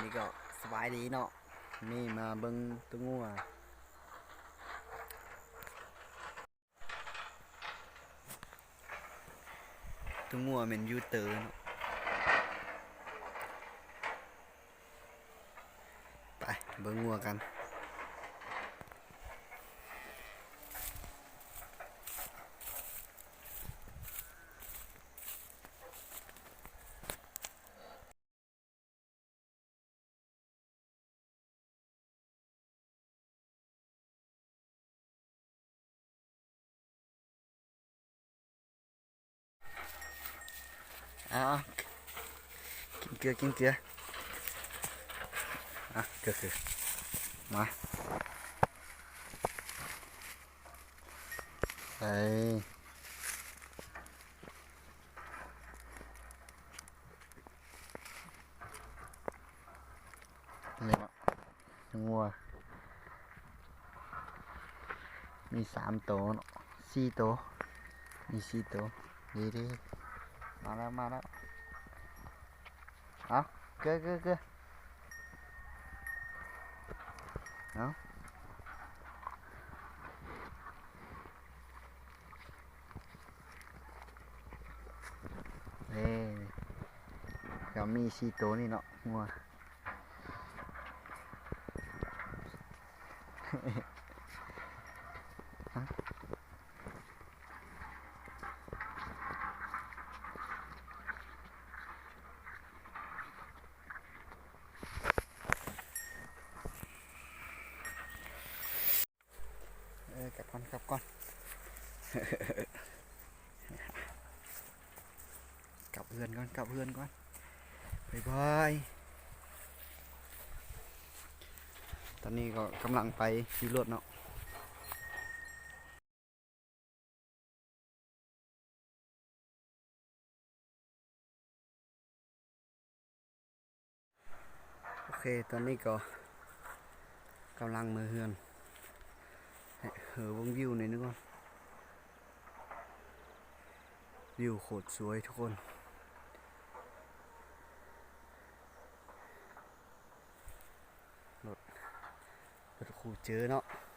ນີ້ກໍສະບາຍດີເນາະ ນີ້ມາເບິ່ງໂຕງົວ ໂຕງົວແມ່ນຢູເຕີເນາະ ໄປເບິ່ງງົວກັນ. ເອົາ ກິນເກືອ ກິນເກືອ ອ່ະ ເກືອ ເກືອ ມາ ໄປ. ນີ້ເນາະ ງົວ ມີສາມໂຕເນາະ ສີ່ໂຕ ມີສີ່ໂຕ ດີໆ ມາແລ້ວ ມາແລ້ວ ເອົາ ເກືອ ເກືອ ເກືອ ເອົາ ເອີ ກໍມີສີ່ໂຕນີ້ເນາະ ງົວ ເອີ ກັບກ່ອນ ກັບກ່ອນ ກັບເຮືອນກ່ອນ ກັບເຮືອນກ່ອນ ບາຍບາຍ. ຕອນນີ້ກໍກຳລັງໄປຂີ່ລົດເນາະ. ໂອເຄ ຕອນນີ້ກໍກຳລັງເມືອເຮືອນ ເອີ ເບິ່ງວິວໜ້ອຍໜຶ່ງກ່ອນ ວິວໂຄດສວຍທຸກຄົນ ລົດ ລົດຄູ່ເຈີເນາະ.